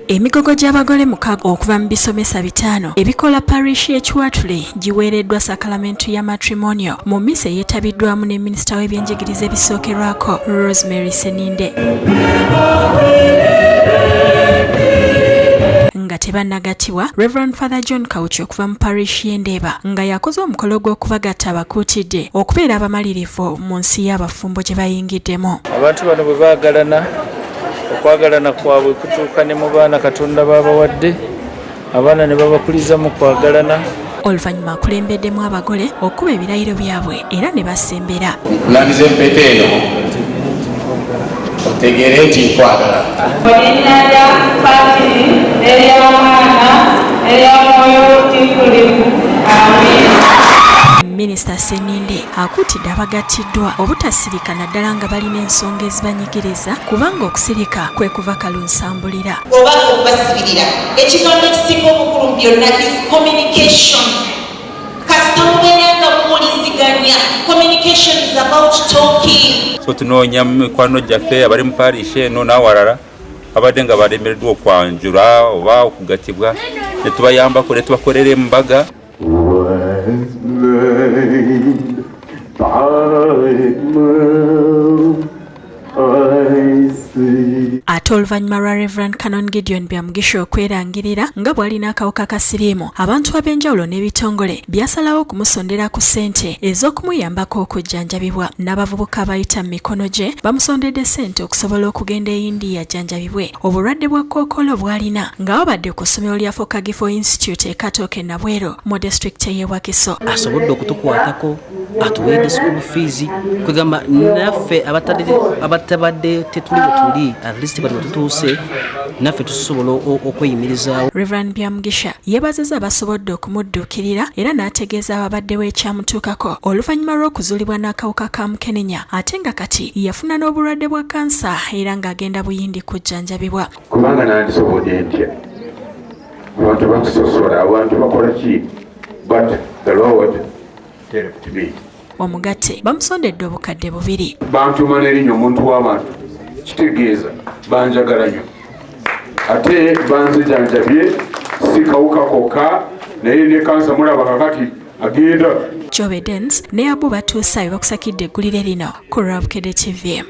Emigogo gy'abagole mukaaga okuva mu bisomesa bitaano ebikola parish y'e Kiwatule giweereddwa sakalamentu ya matrimonio mu mmisa eyeetabiddwamu ne minisita w'ebyenjigiriza ebisookerwako Rosemary Seninde. Nga tebannagattibwa, Rev. Father John Kawuki okuva mu parish y'e Ndeeba nga yakoze omukolo gw'okubagatta abakuutidde okubeera abamalirivu mu nsi y'abafumbo gye bayingiddemu. Abantu bano bwe baagalana, okwagalana kwabwe kutuuka ne mu baana Katonda b'abawadde, abaana ne babakuliza mu kwagalana. Oluvannyuma akulembeddemu abagole okukuba ebirayiro byabwe era ne basembera. Nkulangiza empeta eno otegeere nti nkwagala. Erinnya lya Patiri n'erya Mwana n'erya Mwoyo Mutukulivu. Amiina. Minisita Sseninde akuutidde abagattiddwa obutasirika naddala nga balina ensonga ezibanyigiriza kubanga okusirika kwe kuva kalunsambulira. Oba okubasibirira. Ekigambo ekisinga obukulu mu byonna is communication. Kasita mubeera nga muwuliziganya, communication is about talking. So tunoonya mikwano gyaffe abali mu parish eno n'awalala abadde nga balemereddwa okwanjula oba okugatibwa ne tubayambako ne tubakolera embaga. Was blind, but now I see. Ate oluvannyuma lwa Rev. Canon Gideon Byamugisha okwerangirira nga bw'alina akawuka ka siriimu, abantu ab'enjawulo n'ebitongole byasalawo okumusondera ku ssente ez'okumuyambako okujjanjabibwa. N'abavubuka abayita mu mikono gye bamusondedde ssente okusobola okugenda e India ajjanjabibwe obulwadde bwa kookolo bw'alina nga babadde ku ssomero lya Fokagifo Institute e Katooke Nabweru mu disitulikiti ey'e Wakiso. Asobodde okutukwatako atuweedde school fees, kwegamba naffe abatabadde tetuli we tuli, at least bali wetutuuse naffe tusobola okweyimirizaawo. Rev. Byamugisha yeebazizza abasobodde okumudduukirira era n'ategeeza ababaddewo ekyamutuukako oluvannyuma lw'okuzuulibwa n'akawuka ka mukenenya ate nga kati yafuna n'obulwadde bwa kansa era ng'agenda Buyindi kujjanjabibwa. Kubanga nandisobodde ntya, abantu bakusosola, abantu bakola ki, but the Lord helped me. Omugatte bamusondedde obukadde 2. Bantuuma n'erinnya omuntu w'abantu, kitegeeza banjagala nnyo ate banzijanjabye, si kawuka kokka naye ne kansa mulaba kakati agenda. Jobe Dens ne Abu Batuusa be bakusakidde eggulire lino ku Lwabukedde TV.